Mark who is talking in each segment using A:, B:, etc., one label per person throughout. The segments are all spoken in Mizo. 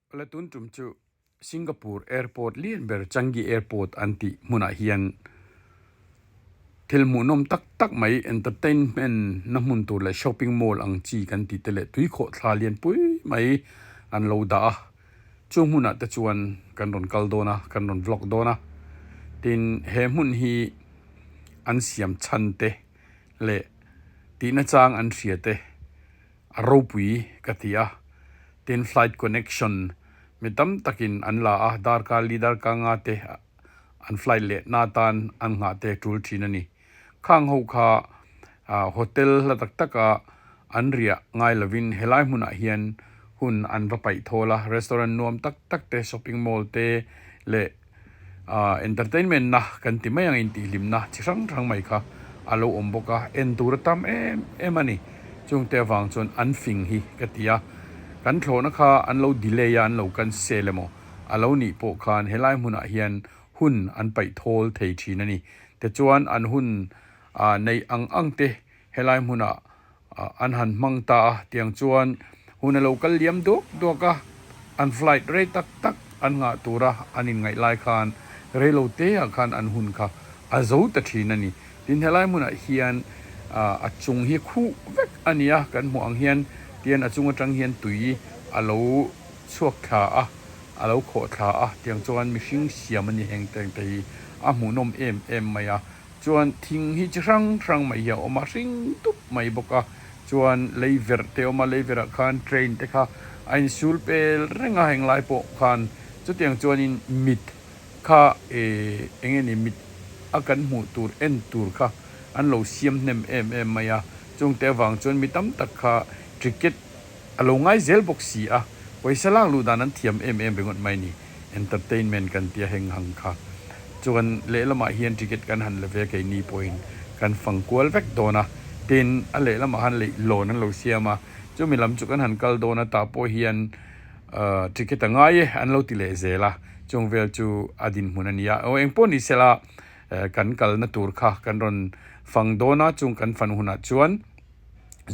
A: Awle tun tum chu Singapore airport lian ber Changi airport an tih hmunah hian thil hmuhnawm tak tak mai entertainment na hmun tur leh shopping mall ang chi kan tih te leh tui khawh thla lian pui mai an lo dah a chu hmunah te chuan kan rawn kal dawn a kan rawn vlog dawn a tin he hmun hi an siam chhan te leh tihna chang an hria te. A ropui ka ti a, tin flight connection mi tam takin an la a, darkar li darkar nga te an flight leh na tan an nghah te tul thin a ni. Khang ho kha hotel hla tak taka an riah ngai lovin helai hmunah hian hun an va paih thawl a, restaurant nuam tak tak te, shopping mall te leh Ahh entertainment na kan ti mai ang intihhlimna chi hrang hrang mai kha a lo awm bawk a, en tur a tam em em a ni. Chungte avang chuan an fing hi ka ti a, kan thlawhna kha an lo delay a, an lo cancel emaw a lo nih pawh khan helai hmunah hian hun an paih thawl thei thin a ni. Tichuan an hun ah neih ang ang te helai hmunah an han hmang ta a, tiang chuan hun a lo kal liam duak duak a, an flight rei tak tak an nghah tura an inngaih lai khan rei lo te ah khan an hun kha a zo ta thin a ni. Tin, helai hmunah hian a chung hi khuh vek a ni a, kan hmuh ang hian tian a chung atang hian tui a lo chhuak thla a, a lo khawh thla a, tiang chuan mihring siam a ni heng teng te hi a hmuhnawm em em mai a. Chuan thing hi chi hrang hrang mai hi a awm a, hring dup mai bawk a. Chuan lei verh te a awm a, lei verhah khan train te kha a insul pel reng a, henglai pawh khan chutiang chuanin mit kha eh eng nge ni mit a kan hmuh tur en tur kha an lo siam hnem em em mai a. Chungte avang chuan mi tam tak kha ticket a lo ngai zel bawk si a, pawisa lak luh dan an thiam em em ringawt mai a ni. Entertainment kan tia heng hang kha chuan lehlamah hian ticket kan han la ve keini pawhin kan fang kual vek dawn a, tin a lehlamah han leih lawn an lo siam a, chumi lam chu kan han kal dawn a tah pawh hian ticket a ngai e an lo ti leh zel a, chung vel chu a dinhmun a ni a, aw engpawh ni sela kan kalna tur kha kan rawn fang dawn a, chung kan fan hunah chuan.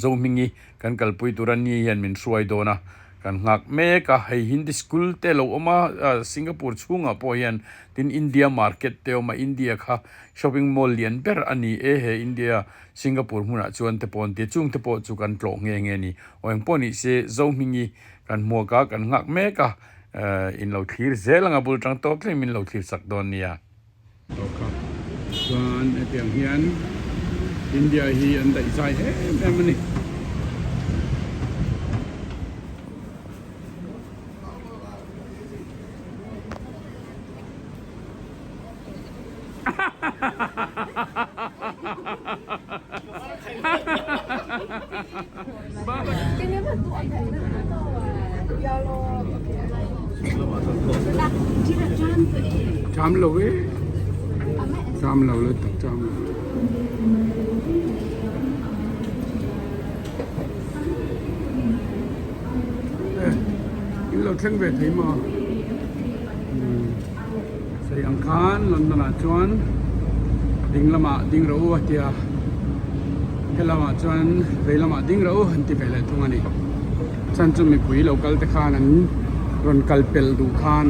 A: Zohmingi kan kalpui tur a ni hian min hruai dawn a, kan nghak mek a, hei Hindi school te lo awm a, Singapore chhungah pawh hian tin India market te awm a, India kha shopping mall lian ber a ni e, he India Singapore hmunah chuan te pawh an ti a, chung te pawh chu kan tlawh nghe nghe a ni. Aw engpawh nih se Zohmingi kan hmuak a, kan nghak mek a, in lo thlir zel ang a bul tang tawp thleng min lo thlir sak dawn nia. Tawh kha chuan hetiang hian India hi an daih zai em em a ni. Cham lo e cham lo le tak cham lo in lo thleng ve thei maw sei ang khan London ah chuan ding lamah ding rawh u a tia helamah chuan vei lamah ding rawh u an ti ve leh thung a ni chhan chu mipui lo kal te khan an rawn kal pel duh khan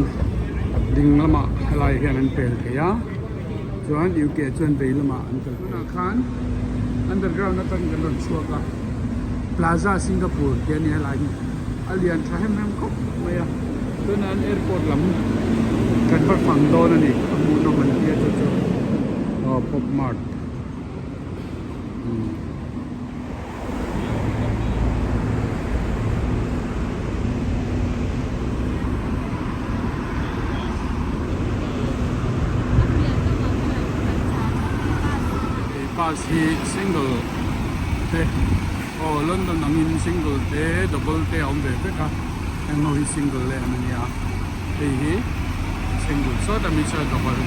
A: ding lamah helai hian an pel thei a chuan UK chuan vei lamah an kal tunah khan underground atang kan rawn chhuak a Plaza Singapore tih a ni helai hi a lian tha hem hem khawp mai a tunah an airport lam kan va fang dawn a ni a hmuhnawm an tia chu chu aw pop mart umm. Bus hi single te aw London angin single te double te a awm ve vek a heng ho hi single lane a nia hei hi single sawt ami saw double.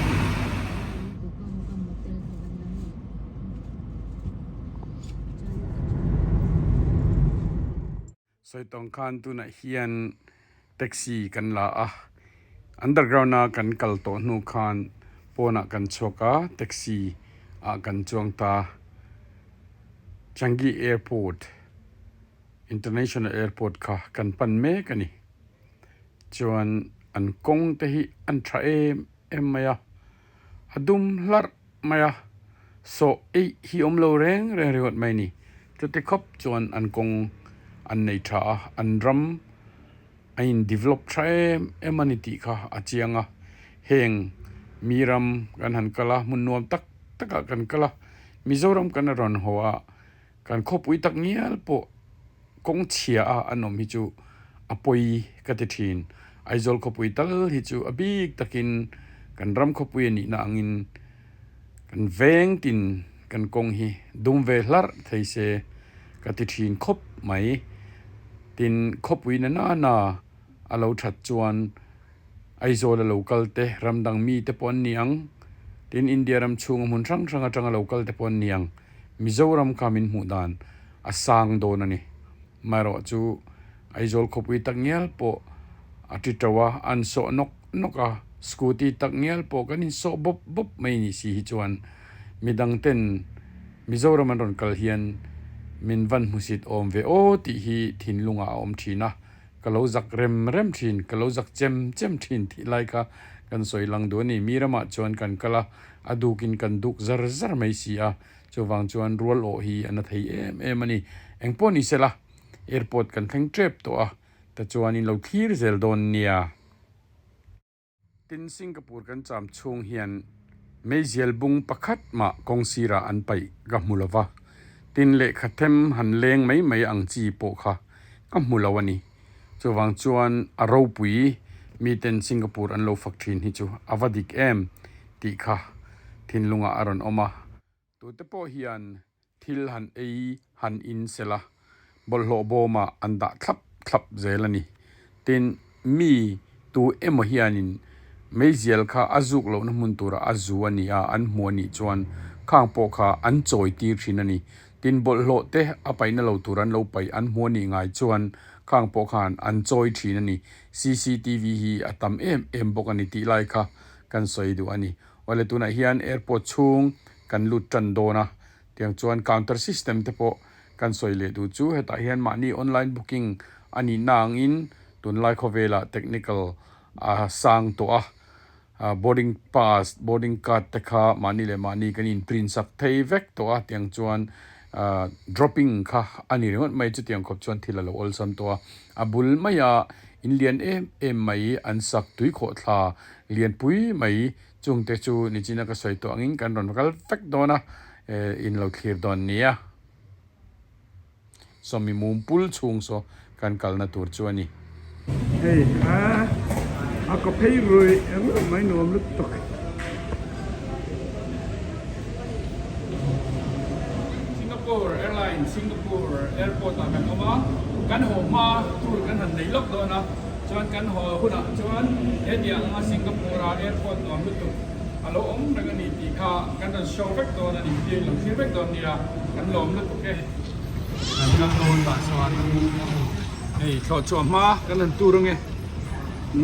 A: Sawi tawng khan tunah hian taxi kan la a, underground a kan kal tawh hnu khan pawnah kan chhuak a, taxi ah kan chuang ta. Changi airport, international airport kha kan pan mek a ni. Chuan an kawng te hi an tha em em mai a, a dum hlarh mai a, sawh eih hi awm lo reng reng ringawt mai a ni. Chuti khawp chuan an kawng an nei tha a, an ram a in develop tha em em a ni tih kha a chiang a, heng mi ram kan han kal a, hmun nuam tak takah kan kal a, Mizoram kan rawn haw a. Kan khawpui tak ngial pawh kawng chhia a an awm hi chu a pawi ka ti thin. Aizawl khawpui tal hi chu a bik takin kan ram khawpui a nihna angin kan veng tin kan kawng hi dum ve hlarh thei se ka ti thin khawp mai. Tin, khawpui na nana a lo that chuan Aizawl a lo kal te, ram dang mi te pawh an ni ang. Tin, India ram chhunga hmun hrang hrang atanga lo kal te pawh an ni ang. Mizoram kha min hmuh dan a sang dawn a ni. Amaherawh chu Aizawl khawpui tak ngial pawh a ti to a, an sawh nawk nawk a, scooty tak ngial pawh kan insawh bawp bawp mai ni si hi chuan midang ten Mizoram an rawn kal hian min van hmusit awm ve aw tih hi thinlungah a awm thin a. Ka lo zak rem rem thin, ka lo zak chem chem thin tih lai kha kan sawi lang duh a ni. Mi ramah chuan kan kal a, a dukin kan duk zar zar mai si a, chuvang chuan rual awh hi a na thei em em a ni. Engpawh ni sela, airport kan thleng tep tawh a, tichuan in lo thlir zel dawn nia. Tin, Singapore kan cham chhung hian meizial bung pakhat mah kawng sirah an paih ka hmu lo va, tin lehkha them han leng mai mai ang chi pawh kha ka hmu lo a ni. Chuvang chuan a ropui miten Singapore an lo fak thin hi chu a va dik em tih kha thinlungah a rawn awm a. Tute pawh hian thil han ei han in sel a, bawlhhlawh bawmah an dah thlap thlap zel a ni. Tin, mi tu emaw hianin meizial kha a zuk lohna hmun turah a zu a ni a, an hmu a nih chuan khang pawh kha an chawi tir thin a ni. Tin, bawlhhlawh te a paihna lo tur an lo paih an hmu a nih ngai chuan khang pawh khan an chawi thin a ni. Cctv hi a tam em em bawk a ni tih lai kha kan sawi duh a ni. Awle tunah hian airport chhung kan lut tan dawn a, tiang chuan counter system te pawh kan sawi leh duh chu hetah hian mahni online booking a nihna angin tunlai khawvelah technical a sang tawh a, boarding pass boarding card te kha mahni leh mahni kan in print sak thei vek tawh a, tiang chuan dropping kha a ni ringawt mai chutiang khawp chuan thil a lo awlsam tawh a, a bul maia in lian em em mai an sak tuikhawhthla lianpui mai chungte chu nichina ka sawi tawh angin kan rawn kal vek dawn a eh in lo thlir dawn nia sawmi mum pul chhung saw kan kalna tur chu a ni.
B: Hei a a kaw phei ruih ruih mai nuam lutuk.
A: Singapore Airlines Singapore Airport ah kan awm a kan haw hma tour kan han nei lawk dawn a. Chuan kan haw hunah chuan hetiang anga Singapore-a airport nuam lutuk a lo awm reng a ni tih kha kan rawn show vek dawn a ni tih lo thlir vek dawn nia, kan lawm lutuk e. Kan kal dawn tah chuan hei thlawh chhuah hma kan han tur ange,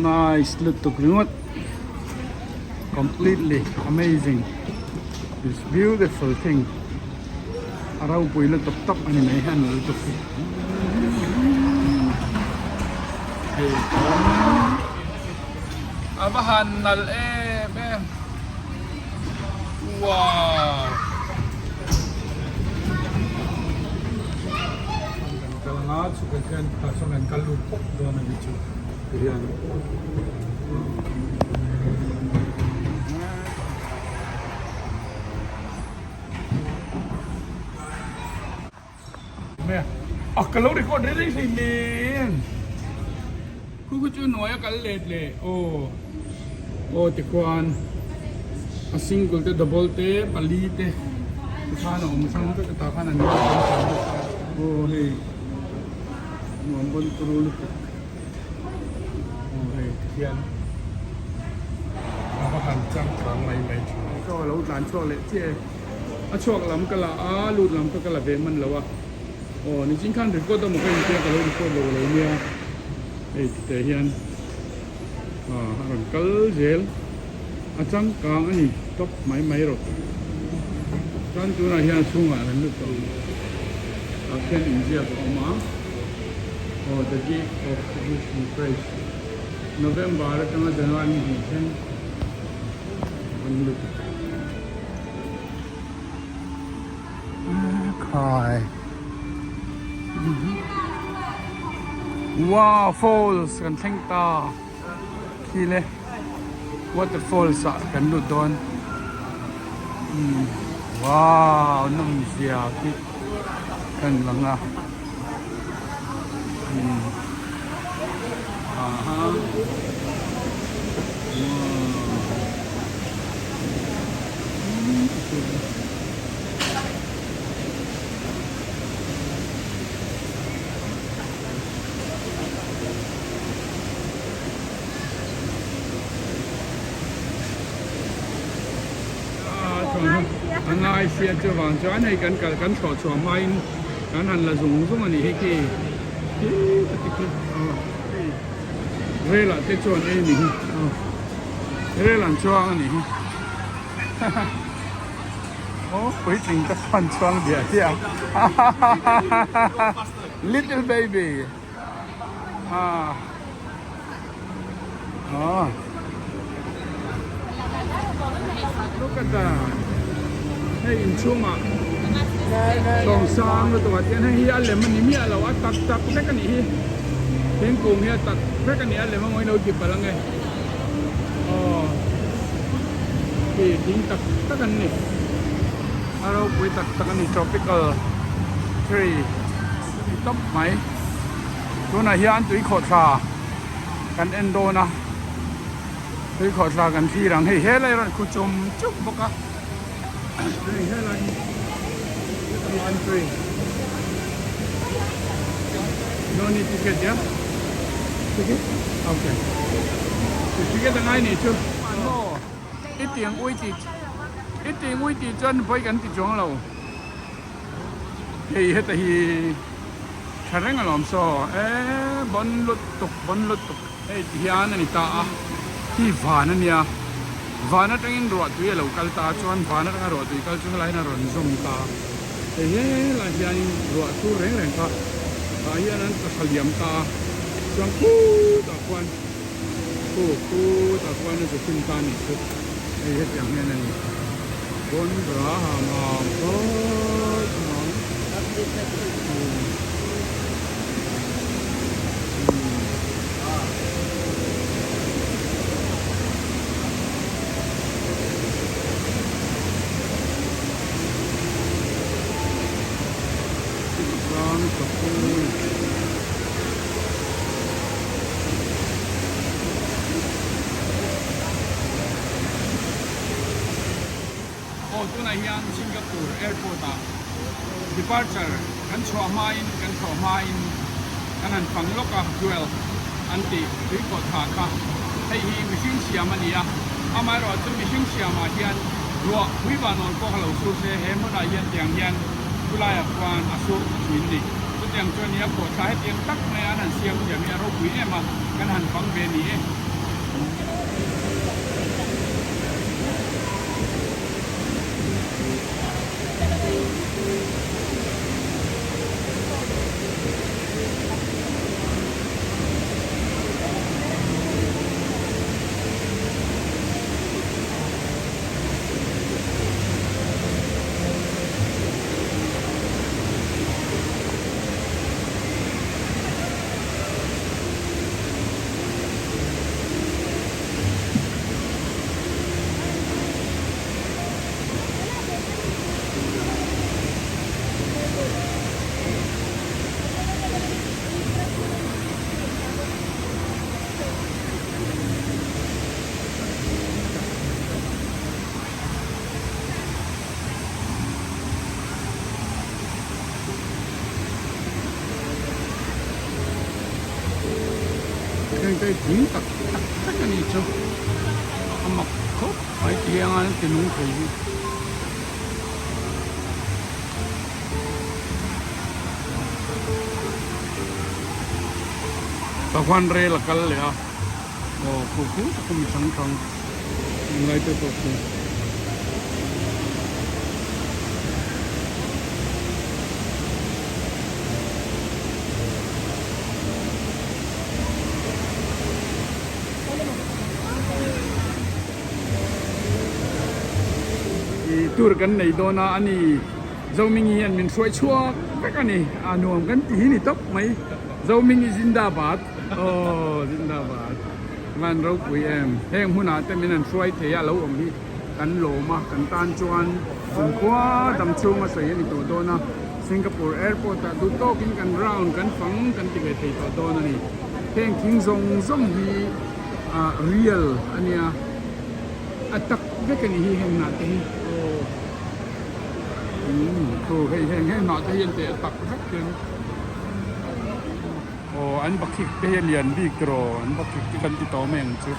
A: nice lutuk ringawt, completely amazing, this beautiful thing. A ropui lutuk tawp a ni mai hian lutuk hi. Hei a va han nalh em em wow kan kal anga chhuk ah khian tah chuan kan kal lut pawp dawn a ni chu tihian. A ka lo record reng reng hlei nen khu khu chu hnuai a kal let leh aw aw tikhuan a single te double te pali te tikhan a awm hrang vek a tah khan an aw hei nuam bawn turu lutuk. Aw hei tikhian a va han changkang mai mai thin. Saw a lo tlan chhuak leh chiah e. A chhuak lam ka la a, lut lam kha ka la ve hman lo a. Aw nichin khan record emaw ka intia ka lo record lo lo nia. Hei titeh hian a rawn kal zel. A changkang a ni tawp mai mai rawh. Chuan tunah hian a chhungah an lut tawh ang. Tah khian inziak a awm a. Aw the gate of Jewish praise.
B: November atanga January ni hnih thleng an lutuk.
A: Khai. Wow, falls kan thleng ta. Khi le waterfalls ah kan lut dawn. Wow, nawm zia khi kan lang a. Aha. Wow.
B: A ngai sia chuvang chuan hei kan kal kan thlawh chhuah hmain kan han la zung zung a nih hi khi khi ka ti khi aw hei rel ah te chuan ei a nih hi aw rel an chuang a nih hi haha aw puitling te chuan chuang diah diah a hahahaha little baby ah aw look at that hei inchhungah sawm sang lutuk ah hian hei hi a lem a ni miah lo a tak tak vek a nih hi thingkung hi a tak vek a ni a lem a mawi lo ti palh ang e aw khi thing tak tak an ni a ropui tak tak a ni tropical tree a ni tawp mai tunah hian tui khawhthla kan en dawn a tui khawhthla kan thlir ang hei helai rawn khu chum chum bawk a hei helai hi entry no need ticket ya ticket okay ticket a ngai nih chu maw i tiang ui tih i tiang ui tih chuan vawi kan ti chuang lo hei heta hi tha reng alawm saw e bawn lut tuk bawn lut tuk hei ti hian a ni ta a hi van a nia van atangin ruah tui a lo kal ta chuan van atanga ruah tui kal chu helai hian a rawn zawm ta hei helai hianin ruah sur reng reng kha tah hian an tla liam ta a chuan khutah khuan khu khutah khuan a zu hrim ta a nih chu hei hetiang hian a ni bawn bra ham ham khawp mai. Aw tunah hian Singapore airport ah departure kan chhuah hmain kan thlawh hmain kan han fang lawk a Jewel an tih tui khawh tha kha hei hi mihring siam a ni a amaherawh chu mihring siamah hian ruah pui vanawn pawh kha lo sur se he hmunah hian tiang hian chulaiah khuan a sur ta thin a ni chutiang chuan nia khawh thla hetiang tak mai an han siam thiam hi a ropui em a kan han fang ve ni e.
A: Heng te hi thing tak tak vek a nih chu a mak khawp mai ti hian an ti nung thei hi.
B: Tah khuan rel a kal leh a aw khu khu tak a mi hrang hrang ngai te pawh khi. Ih tour kan nei dawn a ani Zomingi hian min hruai chhuak vek a ni a nuam kan ti hi ni tawp mai Zomingi Zindabad aw Zindabad van ropui em heng hmunah te min han hruai thei a lo awm hi kan lawm a kan tan chuan kumkhua dam chhunga sawi a ni tawh dawn a Singapore airport ah duh tawkin kan round kan fang kan ti ve thei tawh dawn a ni heng thing zawng zawng hi ah real a nia a tak vek a ni hi heng hnah te hi aw umm thu hei heng heng hnah te hi an teh a tak vek hian aw an bakhik te hi a lian bik tiraw an bakhik te kan ti tawh mai ang chu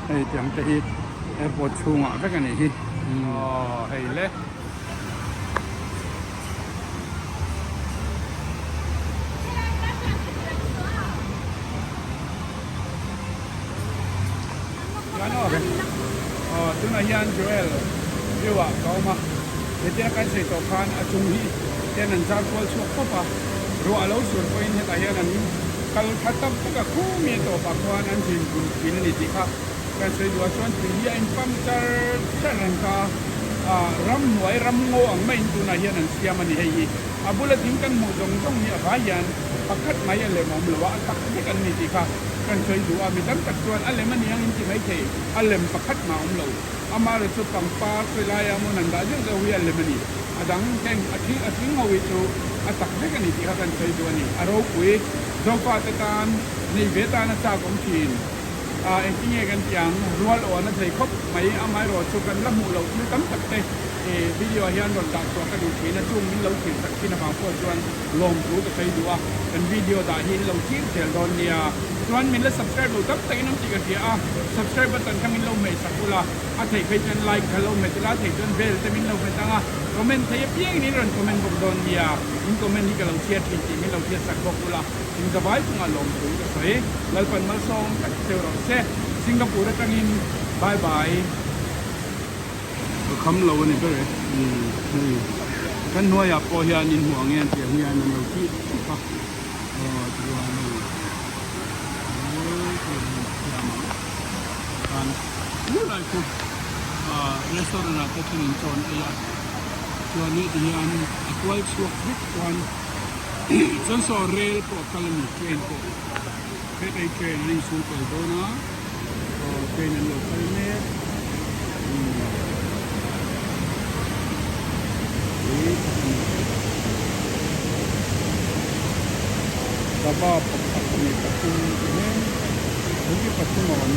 B: hei tiang te hi airport chhungah vek a nih hi aw hei le. Aw tunah hian Joel view ah ka awm a hetia kan sawi tawh khan a chung hi hian an zar kual chhuak pawp a ruah a lo sur pawhin hetah hian an kal tha tak tak a khumi a tawpah khuan an zin pun thin a ni tih kha kan sawi duh a chuan tui hi a inpam char char reng ta a ramhnuai ramngaw ang maiin tunah hian an siam a ni hei hi a bula thing kan hmuh zawng zawng hi a vai hian pakhat mai a lem awm lo a a tak vek an ni tih kha kan sawi duh a mi tam tak chuan a lem a ni ang in ti maithei a lem pakhat mah awm lo amaherawh chu pangpar khawi laia hmun an dah zeuh zeuh hi a lem a ni a dang heng a thing a thing ho hi chu a tak vek a ni tih kha kan sawi duh a ni a ropui Zofa te tan nei ve tan a chak awm thin. Ah engtin nge kan tih ang? Rual awn a thei khawp mai. Amaherawh chu kan la hmuh loh thil tam tak te i video ah hian rawn dah chhuah ka duh thin a, chung min lo thlir tak thin avang pawh chuan lawmthu ka sawi duh a, kan video dah hi in lo thlir zel dawn nia. Chuan min la subscribe lo tam takin awm tih ka hria a, subscribe button kha min lo hmeh sak ula, a theih phei chuan like kha lo hmet ula, a theih chuan bell te min lo hmet ang a, comment thei apiangin in rawn comment bawk dawn nia. In comment hi ka lo chhiar thin tih min lo hriat sak bawk ula. Inzavai chungah lawmthu ka sawi. Lalpan malsawm tak cheu rawh se. Singapore atangin bye bye. Ka kham lo a ni ber e. Hei kan hnuaiah pawh hian in hmuh ang hian tiang hian an lo tih thup a. Aw tichuan hei thiam ang khan lai khu restaurant ah te thil in chawn ei a chuan heti hian a kual chhuak vek chuan. Chuan saw rel pawh a kal a ni train pawh hetei train an insul pel dawn a aw train an lo kal mek umm pui tak a ni sava pakhat leh pathum te hle hei hi pathum a awm.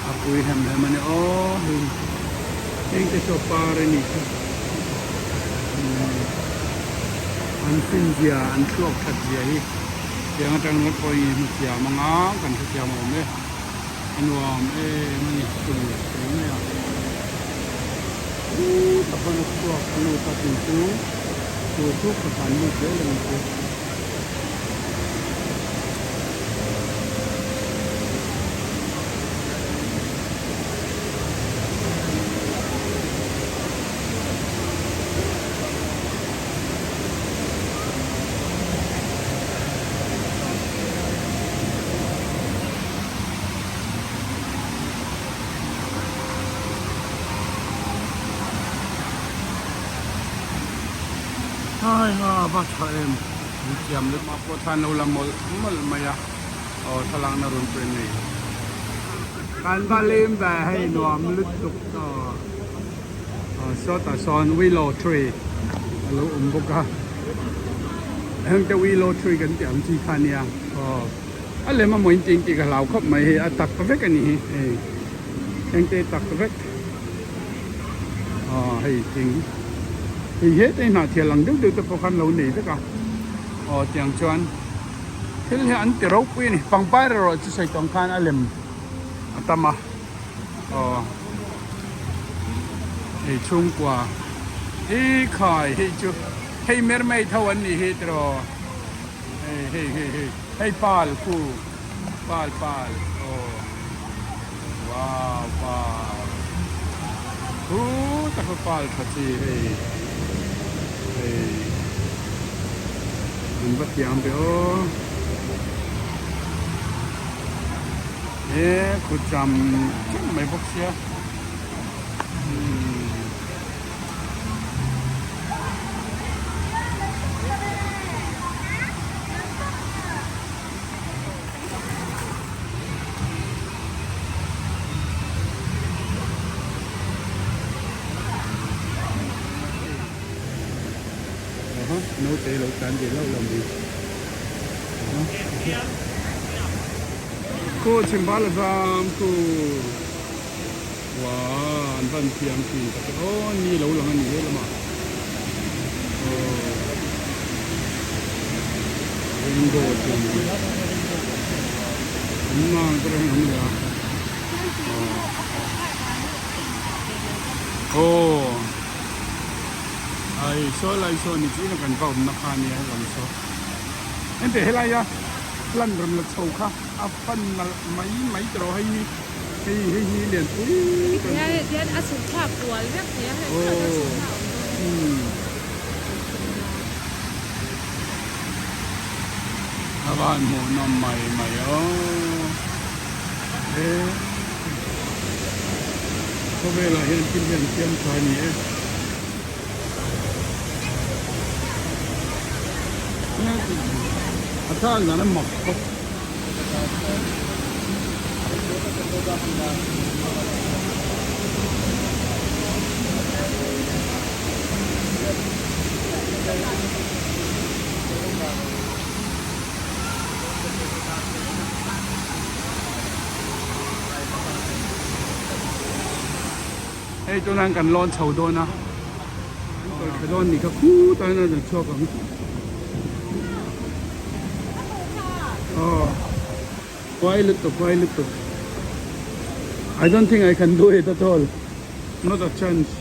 B: A pui hem hem a ni aw hei heng te chu a par a nih chu an fin zia an thluak that zia hi tiang atang ringawt pawhin i hmu thiam ang a kan hrethiam awm e. A nuam em a ni tui tui mai a uh tak hian a chhuak a lut a tui chu tui chu kawt an lut zel a ni chu. Hai ha va tha em an thiam leh mah pawh thlan lo la mawlh mawlh mai a aw thlalak na rawn pawh nei kan va lim ve hei nuam lutuk aw aw sawtah sawn willow tree a lo awm bawk a heng te willow tree kan tih ang chi kha a nia aw. A lem a maw in tih ka hlau khawp mai hei a tak vek a ni hi hei eng te tak vek aw hei thing hei heta hi hnahthial ang deuh deuh te pawh khan lo nei vek a aw tiang chuan thil hi an ti ropui a ni pangpar erawh chu sawi tawng khan a lem a tam a aw hei chhungkua i khai hei chu hei mermaid ho an nih hi tiraw. Hei hei hei hei hei pal khu pal pal aw Wow pal Khu tak kha pal tha chi hei hei an va thiam ve aw he khu cham cham mai bawk sia umm. Naute lo tlan ve lauh lauh mai Khu chhimbal a zam khu Wow an van thiam thin tak e aw ni lo lang a ni he lamah aw rainbow te an ni an mang te reng an ni a aw ai saw lai saw ni chin a kan va awmna kha ania helam saw hente helaia lan rawn la chho kha a fan nalh mai mai tawh hei hi. Hei hei hi lian pui kan
C: Hei hian a chhuk thlak kual vek thei a hei kha a chhuk thlak awm dawn a ni.
B: A van hmuh nawm mai mai aw he khawvelah hian thil hian siam tha a ni e. A thlak dan a mak khawp. Hei tunah hian kan lawn chho dawn a kan tawlh thla dawn nih kha khutah hian a rawn chhuak ang aw huai lutuk huai lutuk I don't think I can do it at all not a chance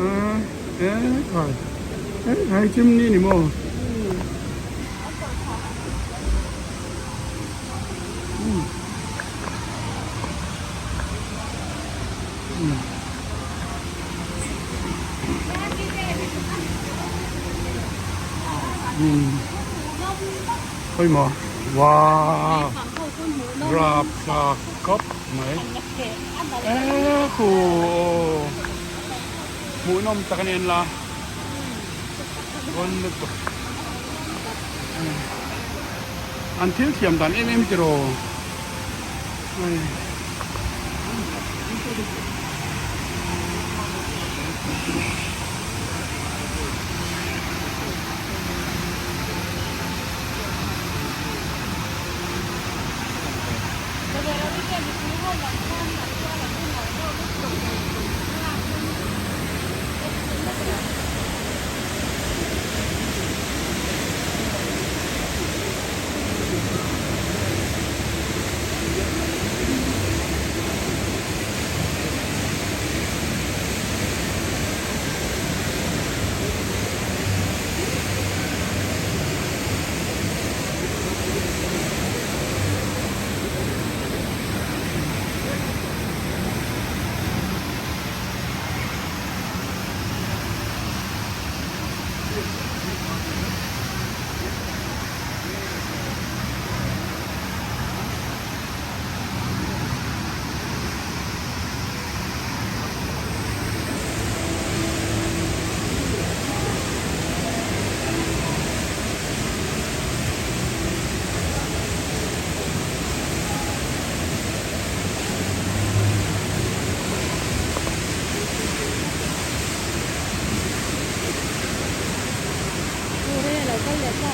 B: ah eh khai eh khai chimney ni maw. Pawimawh wow rapthlak khawp mai e khu hmuhnawm tak a ni an la rawn lutuk an thil thiam dan em em tiraw.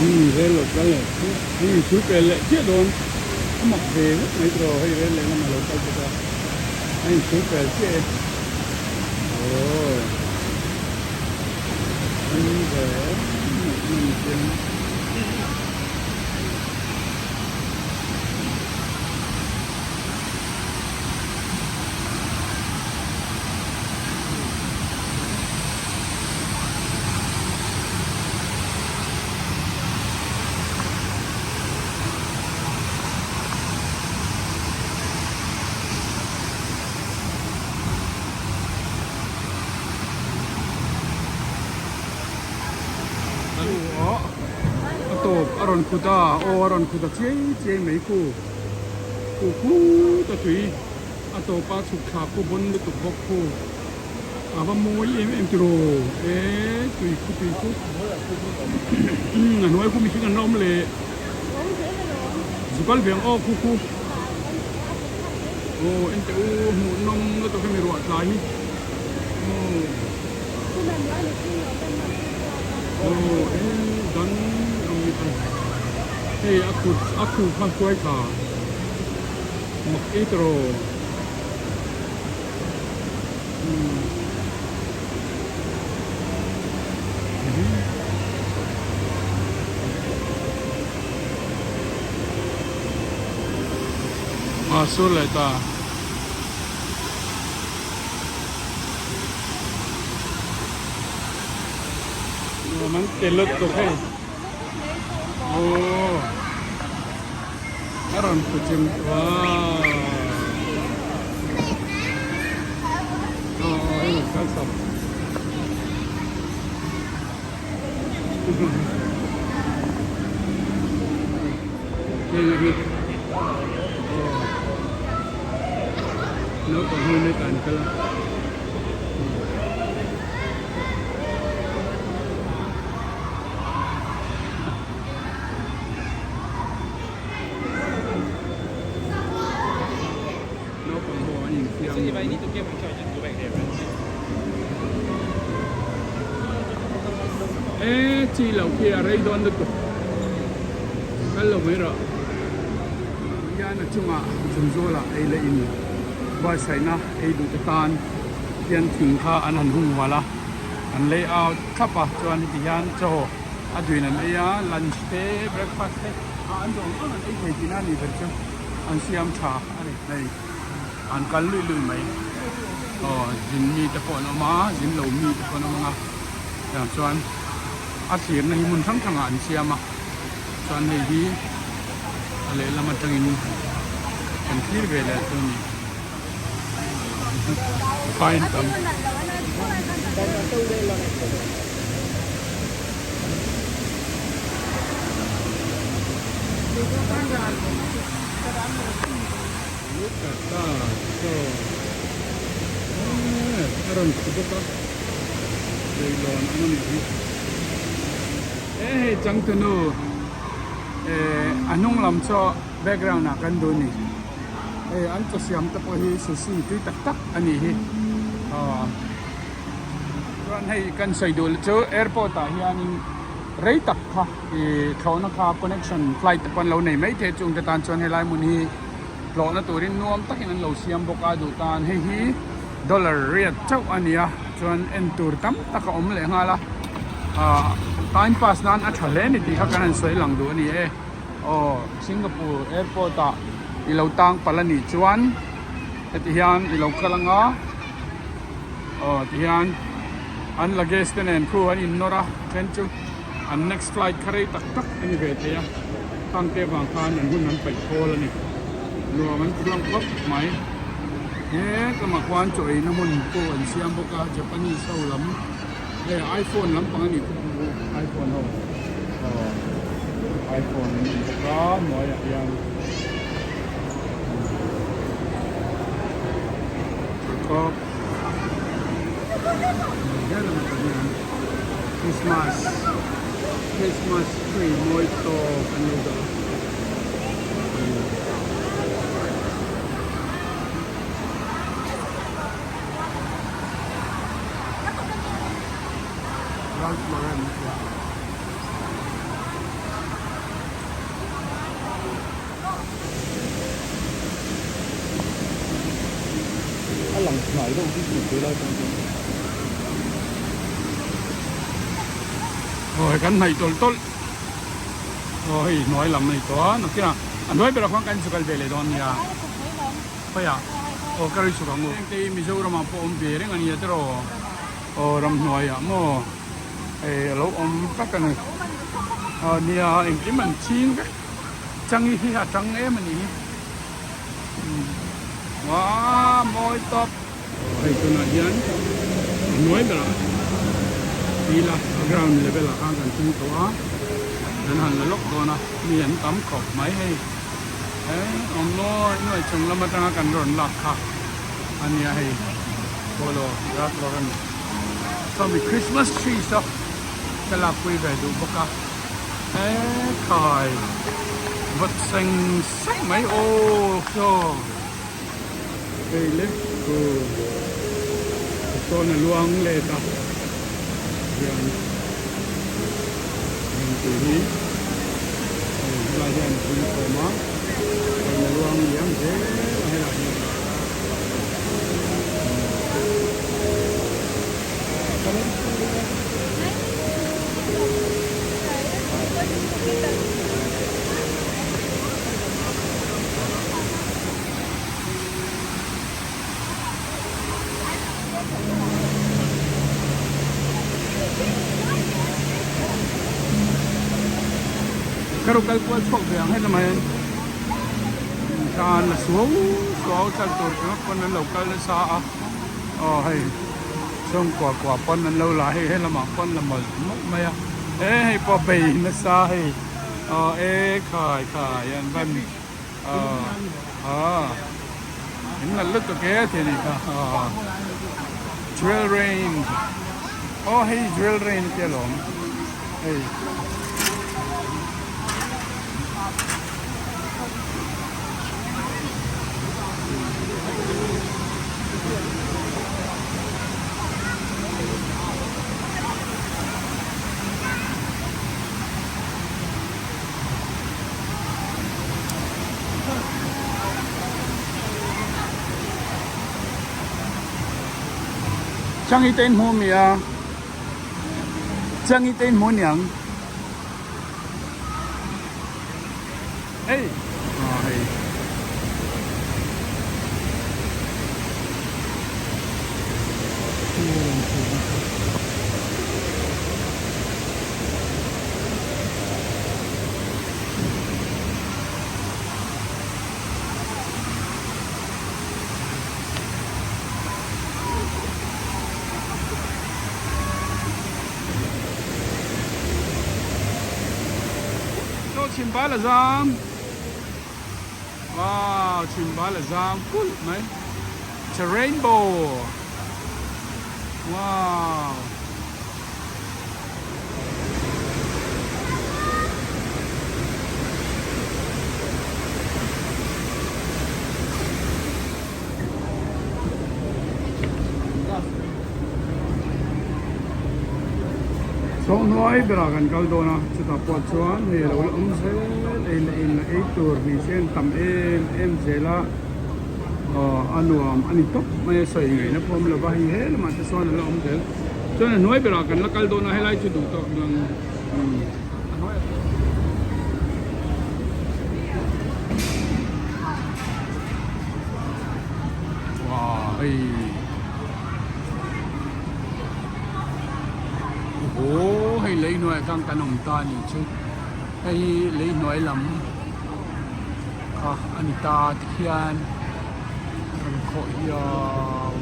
B: Umm rel lo kal leh chiah hei inchhul pel leh chiah dawn a mak ve ngawt mai tawh hei rel leh lamah lo kal bawk a a inchhul pel chiah e aww an ve ngaihnawm chiang. rawn khut a aw a rawn khut a chiai chiai mai khu khu khut a tui a tawp a chhuk thla khu bawn lutuk bawk khu a va mawi em em tiraw e tui khu tui khu umm a hnuai khu mihring an la awm leh zukal ve ang aw khu khu aw enteh u hmuhnawm lutuk hemi ruah tlai hi aw. Aw e dan ang ni ta hei a kut a khu kha hruai thla mak ei tawh umm a sur leh ta. Nuam an ti lutuk hei aw a rawn pu chim wow aw aw hei rawn kal chho heng a hi aw naupang ho in hetah an kal a. Naupang ho an infiam e chi loh khi a rei dawn lutuk kal lo mai rawh hian a chungah chungzawlah ei leh in buatsaihna ei duh te tan hian thing kha an han hung hual a an layout thlap a chuan heti hian chaw a duin an ei a lunch te breakfast te ah an duh ang ang an ei thei tihna a nih ber chu an siam tha a ni hei an kal luih luih mai aw zin mi te pawh an awm a zin lo mi te pawh an awm ang a tiang chuan a thlirna hi hmun hrang hrangah an siam a chuan hei hi a lehlam atangin kan thlir ve leh chu a ni. Fine tam. Look at that. So, a rawn khu bawk a. Leilawn ang a nih hi. E hei changtunu a hnung lam chu background ah kan duh a ni. Hei an chaw siam te pawh hi sushi tui tak tak a nih hi aw chuan hei kan sawi duh chu airport ah hianin rei tak kha ih thlawhna kha connection flight te pawh an lo nei maithei a chung te tan chuan helai hmun hi tlawhna turin nuam takin an lo siam bawk a duh tan hei hi dollar riat chauh a ni a chuan en tur tam tak a awm leh nghal a ah time pass nan a tha hle a ni tih kha kan han sawi lang duh a ni e. Aw Singapore airport ah i lo tang palh a nih chuan heti hian i lo kal ang a aw ti hian an luggage te nen khu an in nawr a then chu an next flight kha rei tak tak a ni ve thei a khang te vang khan an hun an paih thawl a ni nuam an ti hlawm khawp mai he lamah khuan chaw eina hmun pawh an siam bawk a Japanese ho lam. Hei iphone lampang a nih khu iphone ho aw iphone an awm bawk a hnuaiah hian kawp hian Christmas Christmas tree mawi tawk an lo dah a. Ralph Lauren a tia.
D: A lang hnai deuh bik mai thei lai pawh chuan.
B: Aw hei kan hnaih tawlh tawlh. Aw hei hnuai lam a ni tawh a nakinah a hnuai berah khuan kan inchukal ve leh dawn nia. Khawiah aw ka ri chhuk ang u. Hengte hi Mizoramah pawh awm ve reng a nia tiraw aw ramhnuaiah maw hei a lo awm vek a ni aw nia engkim an ching vek changi hi a tang em a nih hi uaa mawi tawp. Hei tunah hian a hnuai berah tila a ground level ah khan kan tum tawh a. Kan han la lawk dawn a, mi an tam khawp mai hei. He awm nuai nuai chung lam atanga kan rawn lak kha a nia hei. Pawlaw Ralph Lauren sawmi Christmas tree saw ka lakpui ve duh bawk a. He khai vawt seng seng mai aw saw hei le khu sawn a luang let a hian heng tui hi hei helai hian a pung khawm a rawn a luang liam zel a helai hian. Ka ro kal kual chhuak ve ang hetlama hian tan la suau suau chal tur ringawt pawn an lo kal nasa a aw hei chhungkua kua pawn an lo la hei helamah pawn la mawlh mawlh mai a e hei pawh bei nasa hei aw e khai khai an van aw aw in nalh lutuk e a thei kha aw drill range aw hei drill range te alawm hei. Changi te in hmu mi a Changi te in hmu niang. Hei aw hei Chaw chhim bal a zam wow chhim bal a zam kulh mai it's a rainbow wow. Chawhnuai berah kan kal dawn a, chutah pawh chuan hei a lo la awm zel ei leh in leh ei tur hmeichhe an tam em em zel a, aw a nuam a ni tawp mai a sawi ngaihna pawh a awm lo va, hei he lamah te sawn a la awm zel chuan a hnuai berah kan la kal dawn a helai chu duh tawk lang a hnuai Wow hei aw hei lei hnuaiah khan kan awm ta a nih chu hei hi lei hnuai lam kha a ni ta tikhian rawn khawh hiau.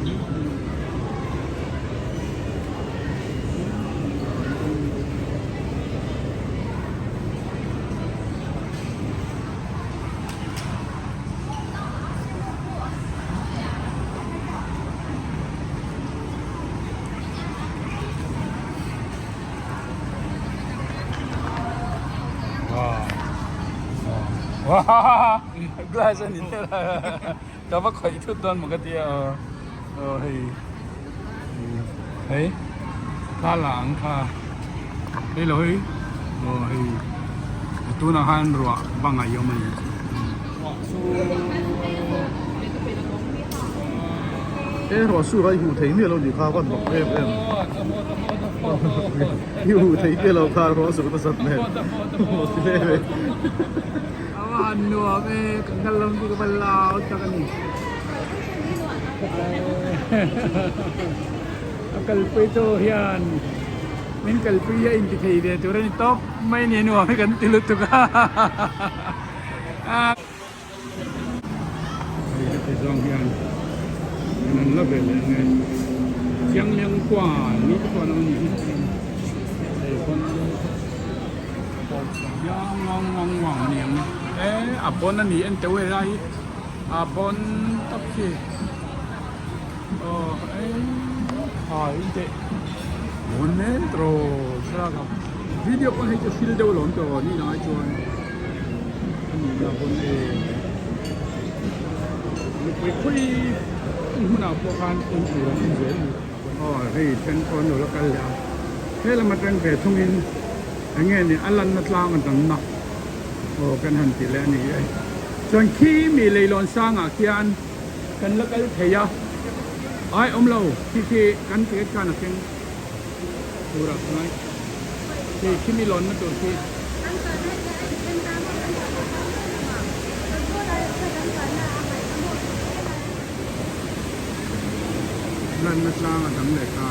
B: Glass a ni tel a ka va khawih thut dawn maw ka tia aw hei hei thla la ang kha hei lo hei aw hei tunah khan ruah bang a awm a ni.
D: He ruah sur a i hmuh thei miah lo nih kha a van bawk em em i hmuh thei miah lo kha ruah sur nasat nen hmuh si hle mai.
B: A va han nuam e kan kal lam chu ka va lau tak a ni a kalpui tu hian min kalpui a inti thei ve tur a ni tawp mai a ni nuam hi kan ti lutuk a. Hei heti zawng hian an an la ve leh nge chiang liang kuan ni te pawh an awm a nih hi hei pawn. Yang wang wang wang a ni ang e a bon a ni en teuh helai hi a bon tak khi aw e khai teh bon em tawh thlalak a video pawh hei chu hril deuh alawm tawh ni lai chuan a ni na bon e mipui khawi hmunah pawh khan en tur an awm zel a ni aw hei then pawh an lo la kal leh a helam atang ve thungin. Eng nge ni a lanna tlang a danna aw kan han ti leh a ni e. Chuan khi mi leilawn sangah khian kan la kal thei a, ai awm lo khi khi kan ticket khan a keng turah ka ngai khi khi mi lawnna tur khi. Lanna tlang a dang leh ta.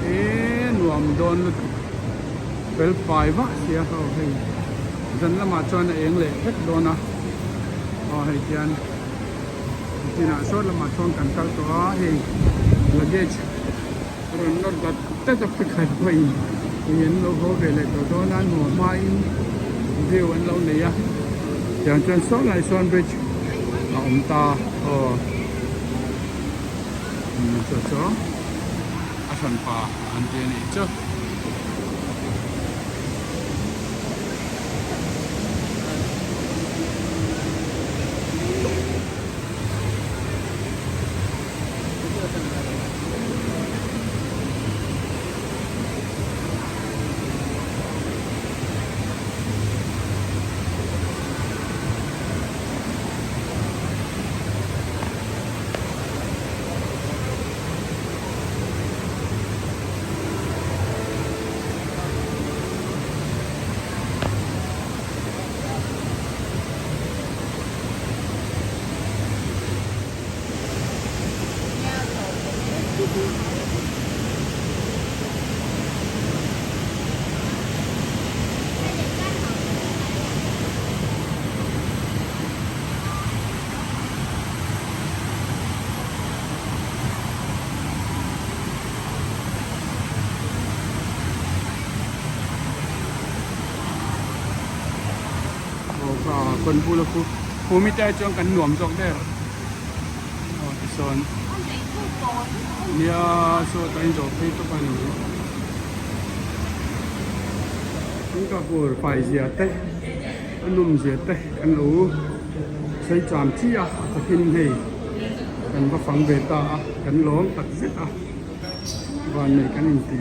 B: He nuam dawn lutuk fel fai vah sia ho hei zan lamah chuan a eng leh vek dawn a aw hei khian chinah sawn lamah chuan kan kal tawh a hei luggage a rawn nawr dat dat a pakhat pawhin ih an lo haw ve leh tawh dawn a nuam hmain view an lo nei a tiang chuan saw lai sawn bridge a awm ta aw chu chu a hranpa an ti a nih chu. Kan bula khu khumi te chuan kan nuam zawk der aw tisawn nia saw ta in zawh phei tawp a ni Singapore fai zia te a nawm zia te kan lo sawi cham chiah a a takin hei kan va fang ve ta a kan lawm tak zet a vannei kan inti.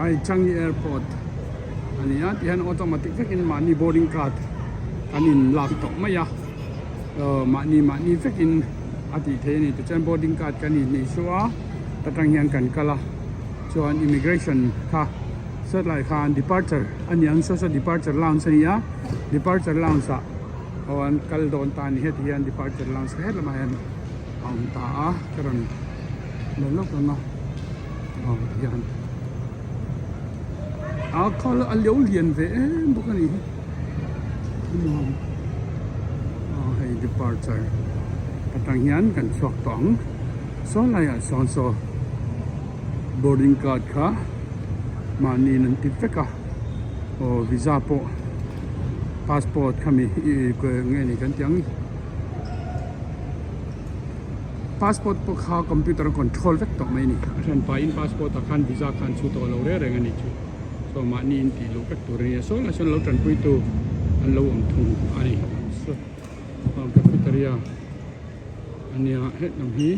B: Hei Changi Airport a ni a tihian automatic vekin mahni boarding card kan in lak tawh mai a mahni mahni vekin a tih theih a ni tichuan boarding card kan inneih suh a ta tang hian kan kal a chuan immigration kha. Satlai khan departure a ni ang saw saw departure lounge a ni a departure lounge ah aw an kal dawn ta a ni heti hian departure lounge kha hetlama hian a awm ta a ka rawn la lawk ang a aw ti hian a khawl a lo lian ve em bawk a ni hi nuam aw hei departure atang hian kan chhuak tawh ang saw laiah sawn saw. Boarding card kha mahniin an ti vek a aw visa pawh passport khami ih nge ni kan tih ang passport pawh kha computer a control vek tawh mai a ni a hran pahin passport ah khan visa kha an chhu tawh lo reng reng a ni chu saw mahniin tih luh vek tur a ni a saw lai sawn lo tanpui tu an lo awm thung a ni cafeteria a nia hetlam hi.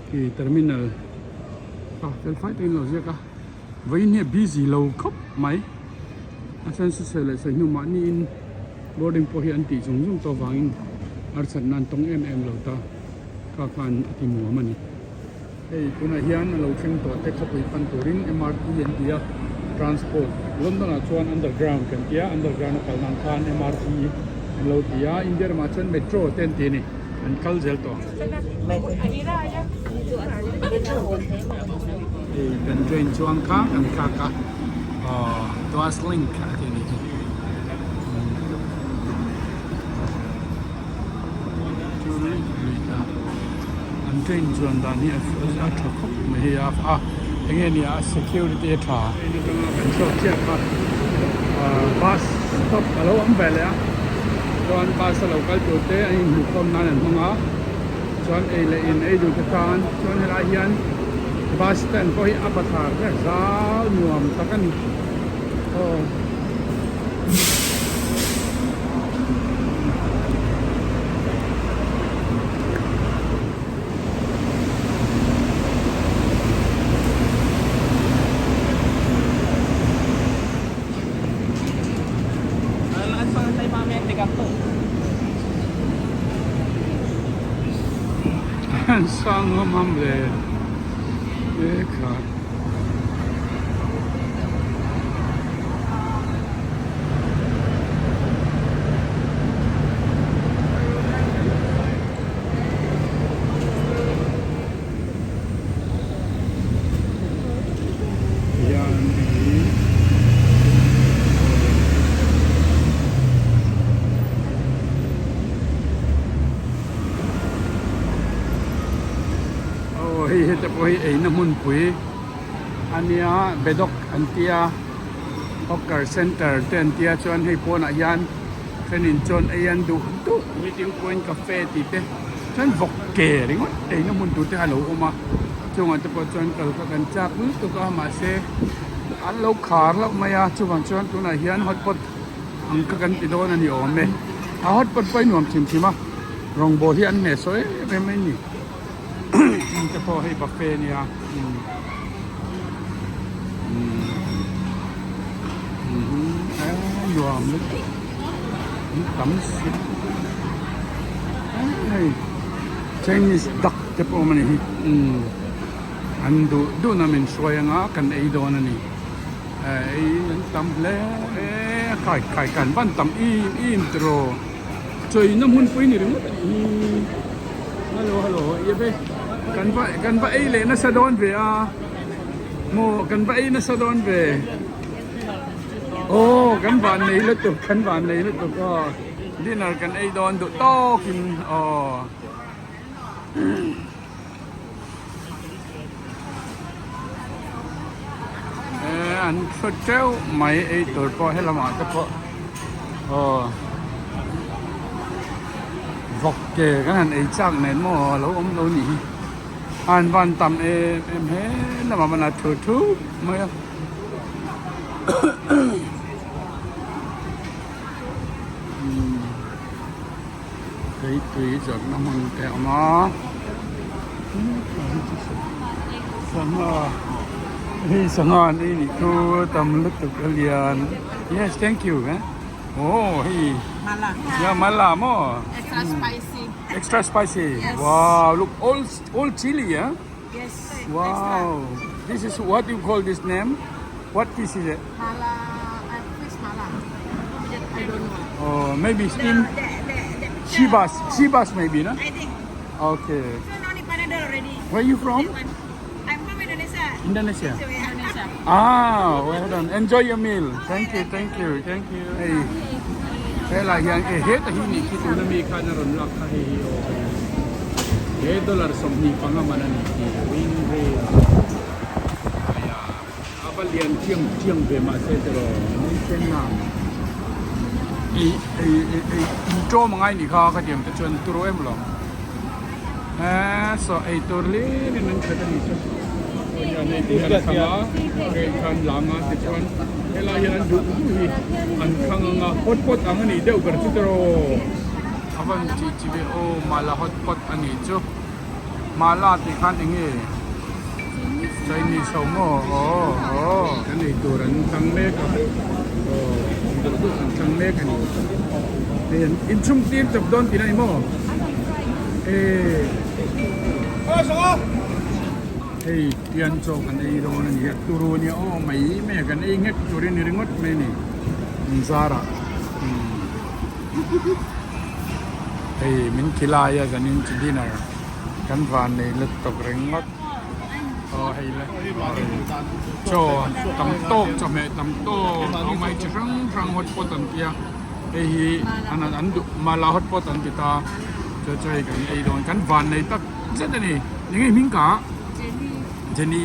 B: Khi terminal a fel fai takin lo ziak a vawiin hi a busy lo khawp mai a chuan sawi leh sawi hnu mahniin boarding pawh hi an tih zung zung tawh avangin harsatna an tawng em em lo ta kha khan a ti nuam a ni hei tunah hian a lo thleng tawh te khawpui pan turin M_R_T an ti a transport London ah chuan underground kan tia underground a kal nan khan M_R_T an lo ti a India ramah chuan metro te an ti a ni. An kal zel tawh. Hei kan train chuang kha kan nghak a aw Tuas link a tih a nih hi. An train chuan dan hi a tha khawp mai hei a a enge ni a security a tha. Train atanga kan chhuak chiah kha bus stop a lo awm ve leh a. Chuan bus a lo kal tur te an inhmuhkhawm nan an hmang a, chuan ei leh in ei duh te tan chuan helai hian bus stand pawh hi a bathlar vek zau nuam tak a ni aw. Sang hlawm ham le e kha. Hian hei aw hei hete pawh hi eina hmunpui a nia bedok an tia hawker center te an tia chuan hei pawnah hian thenin chuan ei an duh duh meeting point cafe tih te. Chuan vawk ke ringawt eina hmun tur te kha a lo awm a, chungah te pawh chuan kal kha kan chak lutuk a mahse an lo khar hlauh mai a chuvang chuan tunah hian hotpot ang kha kan ti dawn a ni awm e, a hotpot pawh hi nuam chim chim a rawngbawl hi an hneh sawi em em mai a ni heng te pawh hei buffet a nia umm umm nuam lutuk. Tam si hei Chinese duck te pawh awm a ni hi umm an duh duh na min hruai anga kan ei dawn a ni ei an tam hle e kai kai kan van tam im im tiraw chawina hmun pui ni ringawt a nih hi hello hello ia ve kan va kan va ei leh nasa dawn ve a maw kan va ei nasa dawn ve. Aw kan van nei lutuk kan van nei lutuk aw dinner kan ei dawn duh tawkin aw. Eh an thu teuh mai ei tur pawh helamah te pawh aw vawk ke kan han ei chak nen maw alo awm lo nih hi an van tam em em he lamah man a thu thup mai a. Theitui zawrhna hmun te a awm a sangha hei sangha an ei nih chu tam lutuk a lian yes thank you eh aw hei ya mala maw
C: Extra spicy.
B: Extra spicy wow look all all chili eh
C: Yes.
B: Wow this is what you call this name? What fish is it?
E: Mala, fish mala. I don't know.
B: Oh, maybe steam
E: The, the, the picture.
B: sea bass, sea bass maybe, no?
E: I think.
B: Okay.
E: So no need Panadol already.
B: Where you from?
E: That one. I'm from Indonesia.
B: Indonesia.
E: So, yeah.
C: Indonesia.
B: Ah, well done. Enjoy your meal. Thank you, thank you, thank you. Hey, helai hian e heta hi nih khi tuna mi khan a rawn lak kha hei hi aw he dollar 25 man a nih khi wing rail aia a va lian chiang chiang ve mahse tiraw nui sen nang ei ei ei in ṭawm angai nih kha ka tiang te chuan turu em lo. Saw ei tur hlir in an khat a nih chu. Aw hian hei ti hian a thlang a, hei khan lang a tichuan helai hian an duh duh hi an thlang ang a, hot pot ang a nih deuh ber chu tiraw. A van chi chi ve aw mala hot pot a nih chu. Mala tih khan eng nge Chinese ho maw aw aw. Kan ei tur an thlang mek a aw duh duh an thlang mek a ni. Hei an inchhung tir chawp dawn tih na ni maw? Hei tian chaw kan ei dawn a ni a turu nia aw mai mai a kan ei nghek turin ni ringawt mai a ni an zarah hei min khilai a zanin chu dinner kan van nei let tawk ringawt aw hei le chaw tam tawk chawhmeh tam tawk a awm a hei chi hrang hrang hot pot an tia. Hei hi an an duh mala hot pot an ti ta chu chu hei kan ei dawn kan van nei tak zet a ni eng nge hming ka Jenny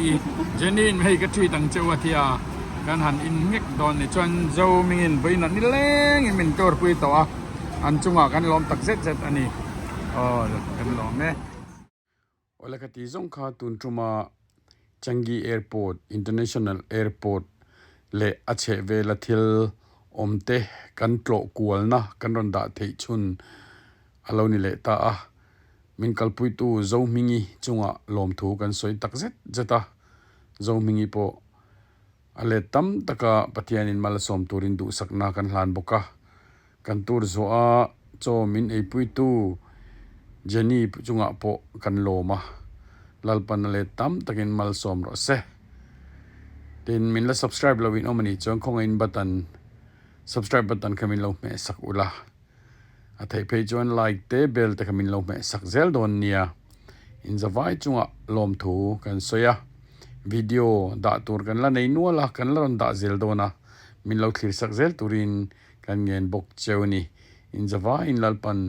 B: Jenny in hei ka treat ang cheu a tia kan han in nghek dawn ni chuan zo mingin vawiin an nileng in min tour pui tawh a an chungah kan lawm tak zet zet a ni aw kan lawm e.
A: Awle ka tih zawng kha tun tuma Changi Airport, International Airport leh a chhehvela thil awm te kan tlawh kualna kan rawn dah theih chhun a lo ni leh ta a. Min kalpuitu Zohmingi chungah lawmthu kan sawi tak zet zet a, Zohmingi pawh a let tam taka Pathianin malsawm turin duhsakna kan hlan bawk a. Kan tur zawh a, chaw min eipuitu Jenny chungah pawh kan lawm a, Lalpan a let tam takin malsawm rawh se. Tin, min la subscribe lo in awm a nih chuan khawngaihin button subscribe button kha min lo hmeh sak ula. A theih phei chuan like te bell te kha min lo hmeh sak zel dawn nia. Inzavai chungah lawmthu kan sawi a, video dah tur kan la nei nual a, kan la rawn dah zel dawn a, min lo thlir sak zel turin Kan ngen bawk cheu a ni. Inzavaiin Lalpan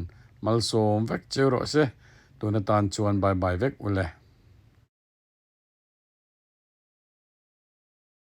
A: malsawm vek cheu rawh se. Tun atan chuan bye bye vek u le.